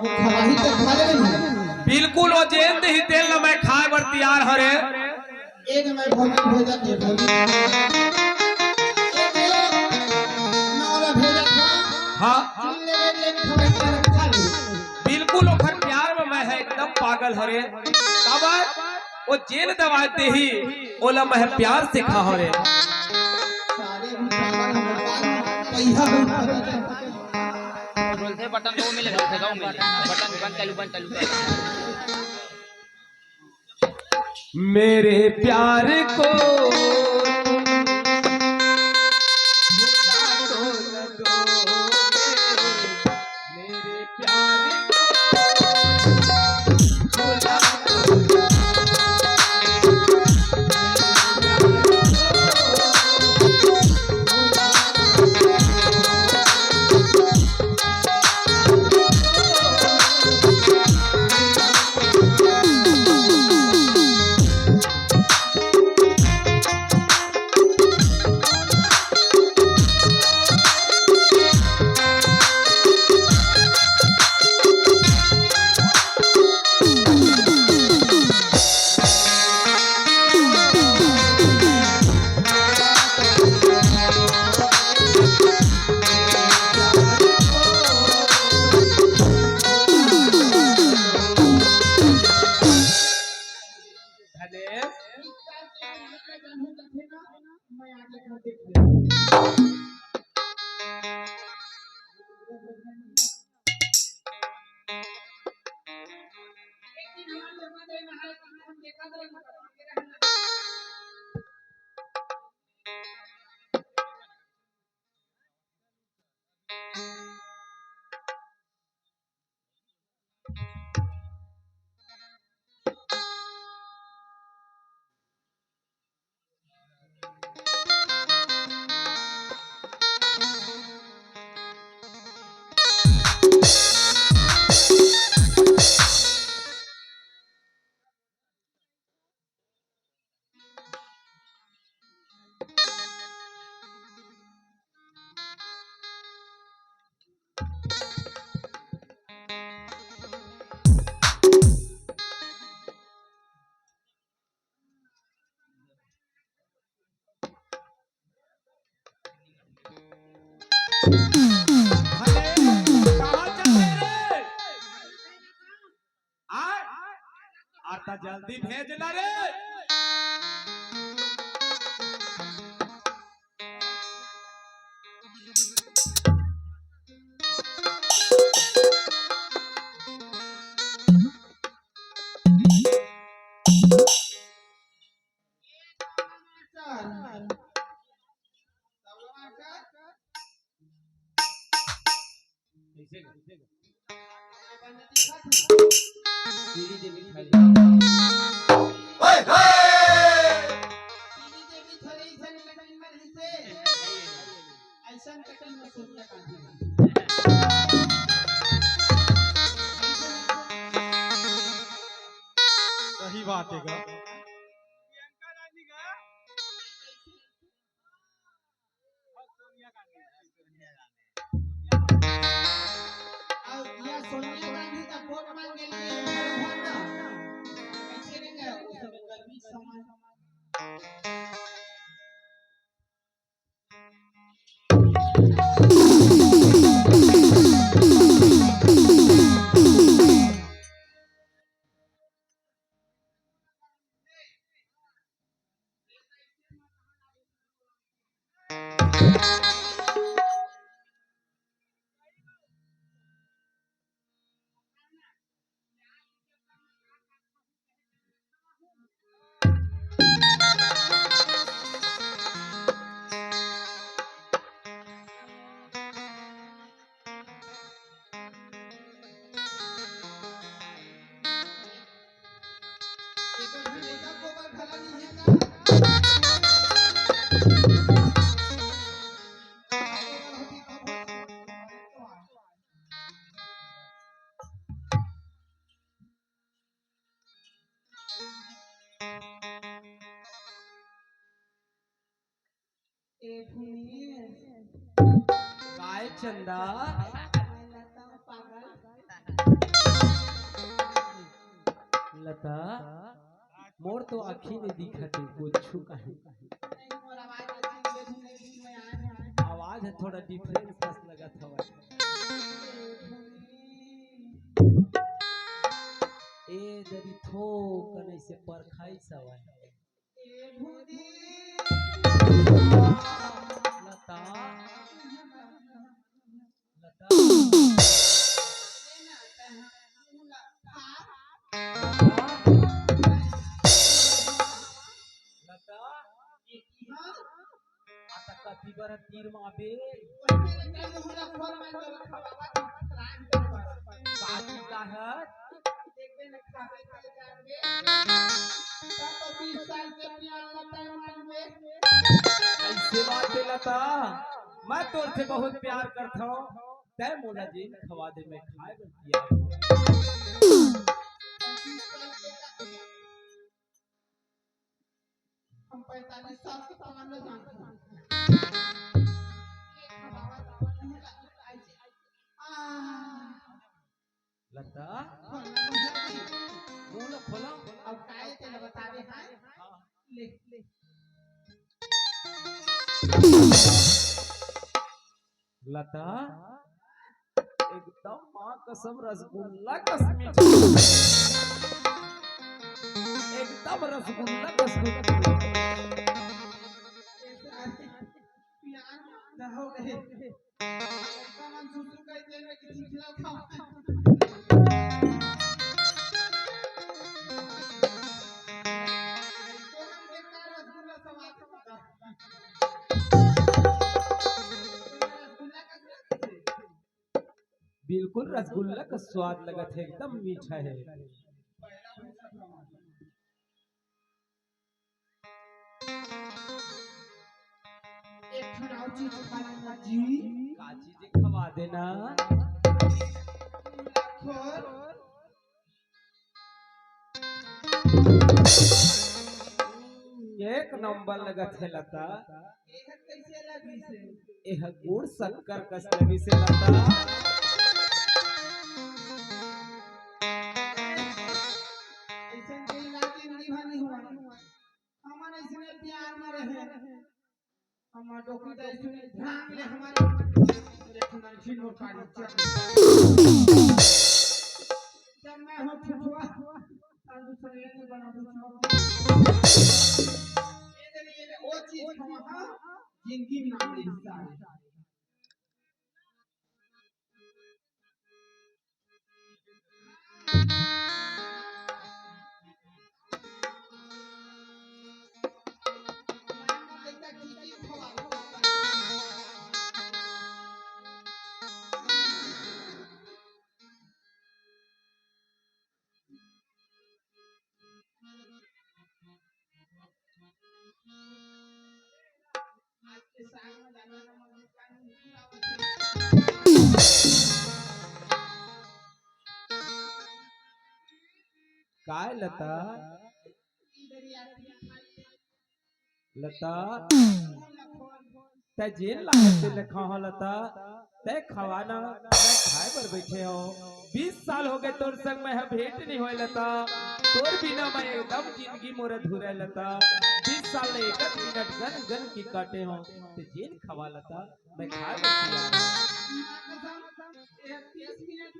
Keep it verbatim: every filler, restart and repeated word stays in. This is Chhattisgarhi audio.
खवाही त खा ले। बिल्कुल, वो जेन दिही तेन ल मैं खाए बर तियार हरे। एक मैं भोजन भेजत हे, भोजन। एक नौला भेजत हँव। हाँ। सुन ले, ले, ले, खवाही त खा ले। बिल्कुल, ओखर प्यार में मैं ह एकदम पागल हरे। काबर? वो जेन दवाई देही, ओला मैं प्यार से खाहूँ रे। सारे भी पागल हो, पैसा हो। बोलथे बटन को मिले, बोलथे गाँव मिले। बटन बंद चालू, बंद चालू कर। मेरे प्यार को तुम भुला तो न दोगे, मेरे प्यार को भुला तो न दोगे। धनेश। अरे, कहाँ चल रहे रे? आय, अरे त जल्दी भेज ना रे। सही बात हे गा। अउ या सोनिया गांधी का वोट मांगे लिए घर घर ना। कैसे नहीं गया? वो सब गर्मी समान। ए भूमि। काय चंदा? मैं लता पागल। लता, मोर तो आँखी में दिखत हे कुछु काहे। आवाज ह थोड़ा डिफरेंट कस लगत हवय। ए दरी थोकन अइसे परखाइस हवय। लता, लता, लता, लता, आता कति बर तीर माबे। काची कहत? अइसे बात हे लता, मैं तोर से बहुत प्यार करथंव, तैं मोला जेन खवा दे, मैं खाए बर तियार हंव। हम पैंतालीस साल के पवन ल जानथन। लता, मुंह ल खोला। अब काय तेला बतावे हां? ले, ले। लता, एकदम माँ कसम रसगुल्ला कस मीठा। एकदम रसगुल्ला कस मीठा। बिल्कुल रसगुल्ला का स्वाद लगत हे, एकदम मीठा हे। एक ठन अउ चीज खवा देना जी। का चीज खवा देना? एक नंबर लगत हे लता। एह गुड़ शक्कर कस लगिस हे लता। अइसन दिन रात दिन निभा नहीं हुआ। हमन अइसने प्यार में रहे। हमर डोकरी दाई सुने, झांग ले हमर, अरे, तुम्हारे फिर वो पानी चल। जब मैं हूँ फुफुआ, और दूसरे ये नहीं बना फुफुआ। ये दे, ये दे, वो चीज हम, हाँ, जिंदगी में नाम नहीं सारे। काय लता? लता, तै जेन लागत तेन ल खा लता, तै खवा ना, मैं खाए बर बैठे हंव। बीस साल हो गए तोर संग मैं ह भेंट नहीं होय लता, तोर बिना मैं एकदम जिंदगी मोर अधूरा हे लता। बीस साल ले एक एक मिनट गन गन के काटे हंव, तै जेन खवा लता, मैं खाए बर तियार हंव।